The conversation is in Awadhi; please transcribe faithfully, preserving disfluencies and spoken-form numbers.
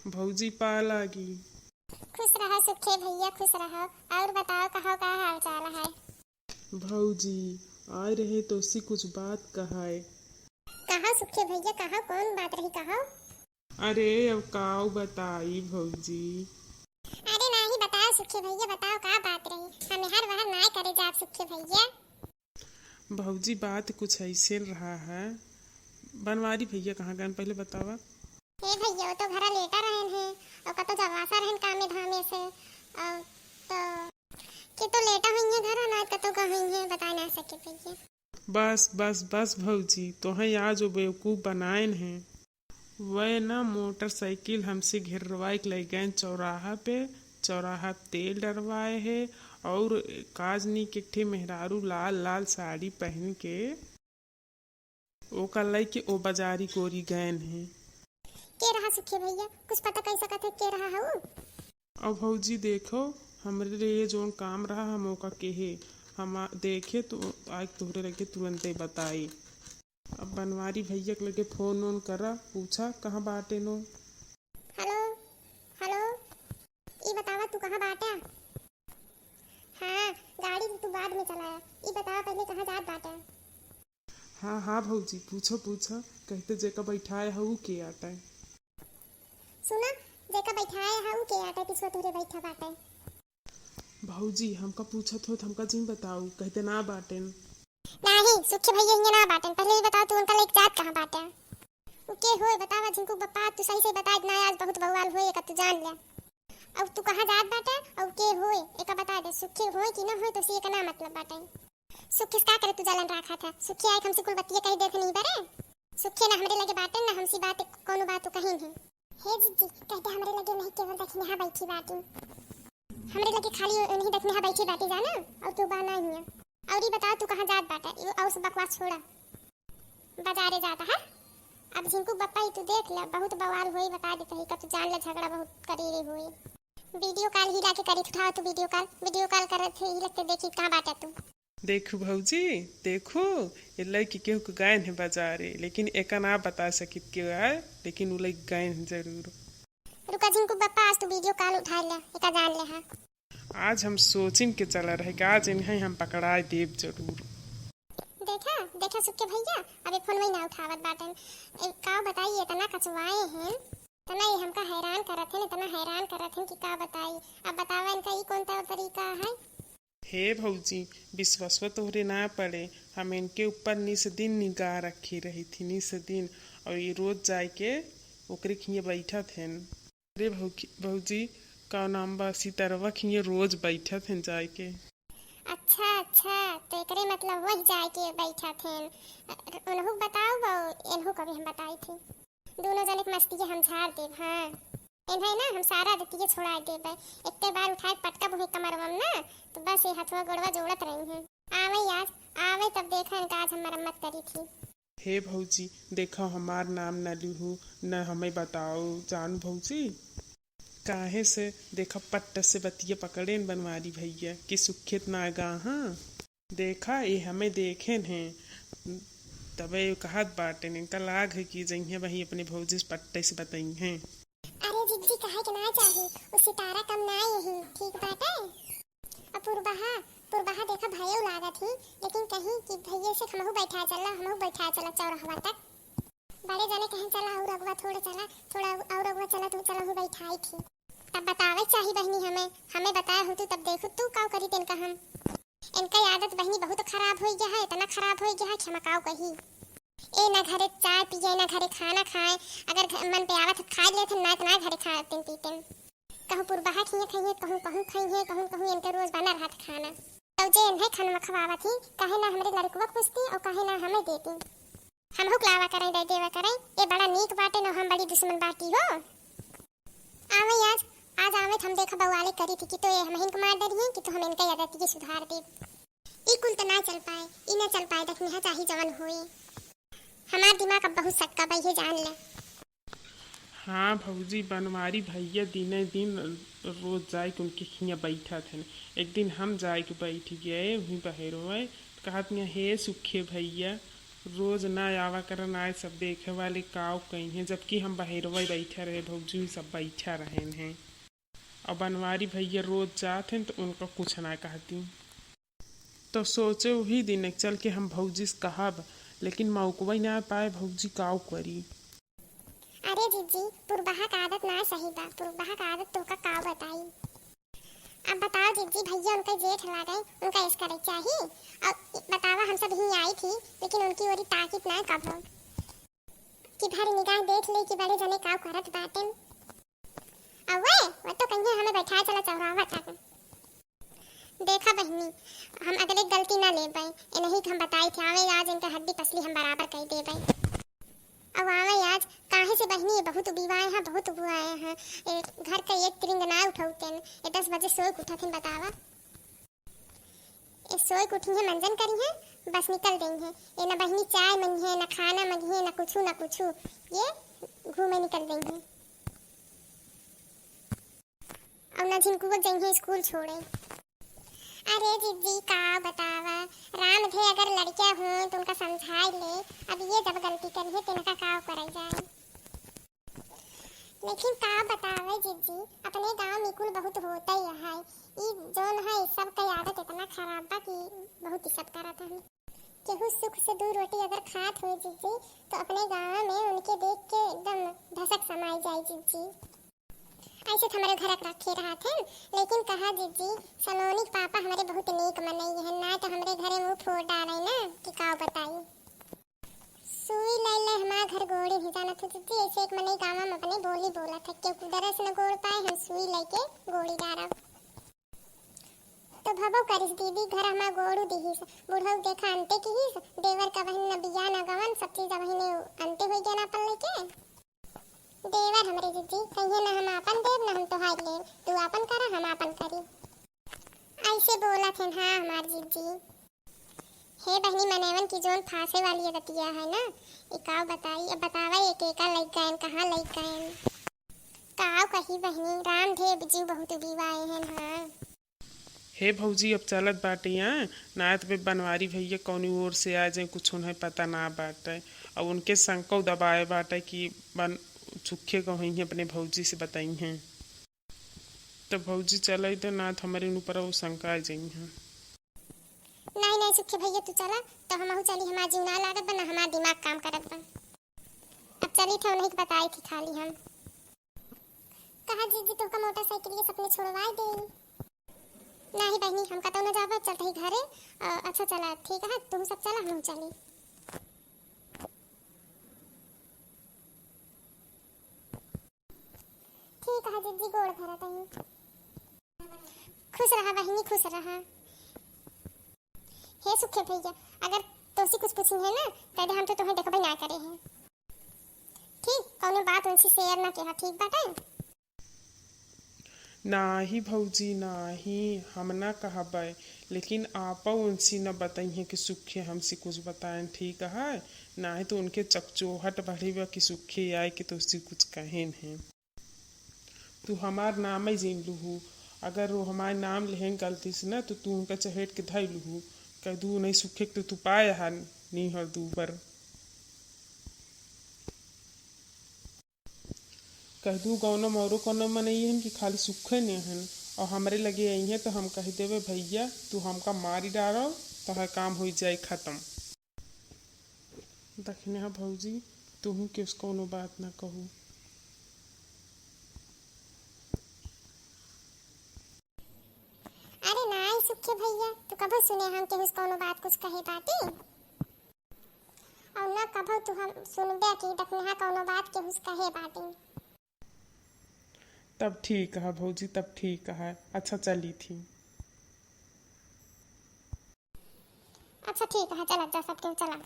भौजी पा लागी। खुश रहो सुखे भैया, खुश रहो। और बताओ, कहो का हाल चाल है? भौजी, आए रहे तोसे कुछ बात कहाए। कहो सुखे भैया, कहो, कौन बात रही, कहो। अरे, अब काउ बताई भौजी। अरे नाही, बताओ सुखे भैया, बताओ का बात रही। हमें हर वहर नाय करे जाब सुखे भैया। भौजी, बात कुछ ऐसे रहा है। बनवारी भैया कहाँ गए, पहले बतावा। हे भैया, वो तो घरा लेटा रहन है और कतो जवासा रहन कामे धामे से, और तो के तो लेटा हुई है घरा, ना कतो का हुई है, बता ना सके भैया। बस, बस, बस भौजी, तोहें आज वो बेवकूफ बनाएन है। वह ना मोटरसाइकिल हमसे घेरवाए के ले गए चौराहा पे, चौराहा पे तेल डरवाए है और काजनी के ठे मेहरारू लाल लाल साड़ी पहन के ओका लइके ओ बाजारी कोरी गएन है। के रहा सुखे भैया, कुछ पता कई सकत है के रहा हऊ? अब भौजी देखो, हमरे लिए जौन काम रहा हम ओका केहे, हम आ-, देखे तो आके तोहरे लगे तुरंते बताई। अब बनवारी भैया के लगे फोन ओन करा, पूछा कहाँ बाटे नो। हेलो, हेलो, ई बतावा तू कहाँ बाटा? हाँ, गाड़ी तू बाद में चलाया, ई बतावा पहले कहाँ जात बाटा? हाँ, हाँ भौजी, पूछो, पूछो, कहते जेका बैठाए हऊ के आटे? सुना, जेका बैठाए हऊ के आटे, पिछुआ तोहरे बैठा बाटे। भौजी, हमका पूछत होत, हमका जिन बताऊ, कहते ना बाटेन। नाही, सुखे भैया हियाँ ना बाटेन, पहले ई बताओ तू उनका लेके जात कहाँ बाटे? उ के होए, बतावा झिंकू बप्पा, तू सही से बता दे ना, आज बहुत बवाल होए, एका तू जान ले। अब तू कहाँ जात बाटे, और के होए, एका बता दे, सुखे होए कि ना होए, तोसे एका ना मतलब बाटे। सुखिस का करे तू जलन राखत है? सुखी आए हमसे कुल बतिया कही देत नहीं बरे। सुखी ना हमरे लगे बाटे, ना हमसे बात, कौनो बात कहीं है। हे जिज्जी, कहते हमरे लगे नहीं केवल दखिनहा बैठी बाटी। हमरे लगे खाली उन्हीं दखिनहा बैठी बाटी जाना, और तू बा ना हिया। और ई बताओ तू कहाँ जात बाटे? ई और सब बकवास छोड़ा। बाजारे जाता है। अब झिंकू बप्पा ही तू देख ले, बहुत बवाल होई, बता देते ही, का तू जान ले झगड़ा बहुत करीरे होई। वीडियो कॉल ही लाके करी, उठाओ तू वीडियो कॉल, वीडियो कॉल करत है, ही लगते देखी कहाँ बाटे तू। देखू भौजी, देखू, ये लइके केहू के गएन है बाजारे, लेकिन एका ना बता सकित के आए, लेकिन उ लइके गएन है जरूर। रुका झिंकू बप्पा, आज तू वीडियो कॉल उठा ले, एका जान ले, हाँ। आज हम सोचिन के चला रहे कि आज इन्हें हम पकड़ाए देब जरूर। देखा, देखा सुखे भैया, अबे फोन वही ना उठावत बाटन। ए, का बताई, इतना कचवाए हैं, इतना ये हमका हैरान करत हैं, इतना हैरान करत हैं कि का बताई। अब बतावा इनका ई कौन तौर तरीका है? हे भौजी, विश्वसवा तोहरे ना पड़े, हम इनके ऊपर निस दिन निगाह रखी रही थी, निस दिन, और ये रोज जाए के ओकरे खिए बैठत हैं। अरे भौकी-, भौजी, का नाम बा, सितरवा खिए रोज बैठत हैं जाए के। अच्छा, अच्छा, तो एकरे मतलब वही जाए के बैठत हैं। उनहु बताओ, एनहु कभी हम बताई थी। दोनों जने के मस्ती के हम झाड़ देब, हाँ। इन्हें ना हम सारा आदतिये छोड़ा देबे। एक बार उठाए पटका बुहे कमरवा में ना, तो बस ये हथवा गोड़वा जोड़त रही हैं। आवे आज, आवे तब देखा इनका आज हम मरम्मत करी थी। हे भौजी, देखा हमार नाम न लिहू, न हमें बताओ, जान भौजी। काहे से देखा पट्ट से बतिया पकड़ेन बनवारी भैया कि सुखेत ना गा, हाँ। देखा, ये हमें देखेन हैं, तबे कहत बाटेन, इनका लाग है कि जइहें वही अपने भौजी से पट्टे से बतइहें। अरे जिज्जी, कहे के ना चाही, उ सितारा कम ना यही, ठीक बाटे। अब पुरबहा, पुरबहा देखा भयउ लागत ही, लेकिन कहीं कि भैया से हमहू बैठा चला, हमहू बैठा चला चौरहवा तक। बड़े जने कहें चला और अगवा थोड़ा चला, थोड़ा और अगवा चला, तू चला हूँ बैठाई थी। तब बतावे चाही बहिनी हमें, हमें बताए हो तू, तब देखो तू काउ करी तेन का हम। इनका आदत बहिनी बहुत खराब होइ गया है, इतना खराब होइ गया है कि हम काउ कही। ए ना घरे चाय पिए, ना घरे खाना खाए, अगर घ-, मन पे आवत है खा लेत है, ना इतना घरे खातिन पीतिन। कहूँ पुरबहा खिए खाइए, कहूँ कहूँ खाइए, कहूँ कहूँ इनके रोज बना रहत खाना। तो जे इन्हें खाना खवावत ही, काहे ना हमरे लड़कवा पूछती और काहे ना हमें देती। हमहू के लावा करें, दे देवा करें, ये बड़ा नीक बाटे न हम बड़ी दुश्मन बाटी हो। आवे आज, आज आवे त हम देखा बउआले करी थी कि तो ये हमहिन के मार डरिए कि तो हम इनका आदत के सुधार देब। ई कुल त ना चल पाए, ई ना चल पाए, देखनिहा चाही जवन होए। हमार दिमाग अब बहुत सटका बा, ये जान ले। हाँ भौजी, बनवारी भैया दिने दिन रोज जाए के उनके हियाँ बैठत हन। एक दिन हम जाए के बैठ गए वहीं बहेरो में, कहत हियाँ, "हे सुखे भैया, रोज ना आवा करन, आए सब देखे वाले काव कइहें, जबकि हम बहेरवा बैठा रहे, भौजी सब बैठा रहेन हैं। अब बनवारी भैया रोज जात हैं तो उनका कुछ ना कहती। तो सोचे वही दिन चल के हम भौजी से कहब, लेकिन मौकवा ही ना पाए, भौजी काव करी। अरे जीजी, पुरबहा का आदत ना सही बा, पुरबहा का आदत तोहका का बताई। अब बताओ जीजी, भैया उनका जेठ लागे, उनका ऐस करे चाही। अब बतावा, हम सब ही आई थी, लेकिन उनकी ओरी ताकित ना कब हो कि भर निगाह देख ले कि बड़े जने काव करत बाटेन। अवे, वो तो कहिए हमें बैठा चला चौराहा तक। देखा बहिनी, हम अगले गलती ना लेबै, इन्हीं के हम बताई थे, आवे आज इनके हड्डी पसली हम बराबर कई देबै। अब आवे आज, काहे से बहिनी, ये बहुत उबिवाए हैं, बहुत उबिवाए हैं। ए, घर का एक तिरिंग ना उठौतेन, ये दस बजे सोए के उठत हैं, बतावा। ये सोए के उठी हैं, मंजन करी हैं, बस निकल गई हैं। ये ना बहिनी चाय मंगी है, ना खाना मंगी है, ना कुछ, ना कुछ, ये घूमे निकल गई हैं। और ना झिनकुआ जइहें स्कूल छोड़े। अरे जीजी, का बतावा, राम धे अगर लड़किया हों तो उनका समझाई ले। अब ये जब गलती करी है, तो इनका का करे जाए। लेकिन का बतावे जीजी, अपने गांव में कुल बहुत होता ही है। ई जौन है, सबके आदत इतना खराब बा कि बहुत ही सब करत हन। केहू सुख से दू रोटी अगर खात होई जीजी, तो अपने गांव में उनके देख के एकदम धसक समाई जाए जीजी। ऐसे तो हमारे घर रखे रहत हैं, लेकिन कहा जीजी, सलोनी के पापा हमारे बहुत नीक मनई हैं, ना तो हमरे घरे मुंह फोड़ डाले ना कि का बताई। सुई ले ले हमार घर गोड़ी नहीं जानत हो जीजी, ऐसे एक मनई गाँव में अपने बोली बोलत है, केहू कुदरस न गोड़ पाए, हम सुई लेके गोड़ी डारब। तो भबो करिस दीदी, घर हमार गोड़ू दिहिस, बुढ़ऊ देखा अंते किहिस, देवर का बहिन न बिया न गवन, सब चीज बहिने अंते हो गया ना अपन लेके। देवर हमरे जीजी, कहिए ना हम आपन देब, ना हम तोहार लेब। तू आपन करा, हम आपन करी। ऐसे बोलत हन, हाँ, हमार जीजी। हे बहिनी, मनैवन की जोन फांसे वाली रतिया है ना, ई काव बताई, अब बतावा, एक एका लइक गयन, कहाँ लइक गयन? काव कही बहिनी, राम धे जीव बहुत उबिवाए हन, हाँ। हे भौजी, अब चलत बाटे, आ, ना तो बे बनवारी भैया कौनी ओर से आ जाए, कुछ उन्हें पता ना बाटे। अब उनके शंका दबाए बाटे कि बन सुखे कहइहें, अपने भौजी से बताइहें। तो भौजी चलई दे, ना तो हमरे ऊपर वो शंका आ जाइहें। नहीं, नहीं, सुखे भैया, तू चला, तो हमहू चली, हमार जीव ना लागत बा, ना हमार दिमाग काम करत बा। अब चली थे, उन्हीं के बताई थी खाली हम। कहा जीजी, तोहका मोटरसाइकिल के सपने छोड़वाए दे। नाही बहिनी, हम कतौ न जाबे, चलत ही घरे। अ, अच्छा चला, ठीक है, तुम सब चला, हम चली। ठीक है जीजी, गोड़ धरत हई। खुश रहा बहिनी, खुश रहा। हे सुखे भैया, अगर तोसी कुछ पूछी है ना, कह दे हम तो तुम्हें देखबे ना करे हैं। ठीक, कौनो बात उनसे share ना किया, ठीक बाटे? नाही भौजी, नाही, हम ना कहबै, लेकिन आपौ उनसे न बतइहें कि सुखे हमसे कुछ बताएन, ठीक है? नाही तो उनके चकचोहट बढ़ी बा कि सुखे आए कि तोसी कुछ कहेन है। तू हमार नाम ही जीन लुहू, अगर वो हमार नाम लेहें गलती से ना, तो तू उनका चहेट के धई लुहू। कह दू नहीं सुखे के तो तू पाए हा नीहर दू बर। कह दू गौना मौरो कोनो मनई हन कि खाली सुखे ने हन, और हमरे लगे आई हैं तो हम कह देवे, "भैया, तू हमका मारी डारो, तोहर काम हो जाए खत्म।" दखिनहा भौजी, तुहू केहू से कौनो बात ना कहू। अरे नाई सुखे भैया, तू कबो सुने हम केहू से कौनो बात कुछ कहे बाटी? और ना कबो तू हम सुनबे कि दखिनहा कौनो बात केहू से कहे बाटी। तब ठीक है भौजी, तब ठीक है। अच्छा चली थी। अच्छा ठीक है, चला जा सब केहू चला।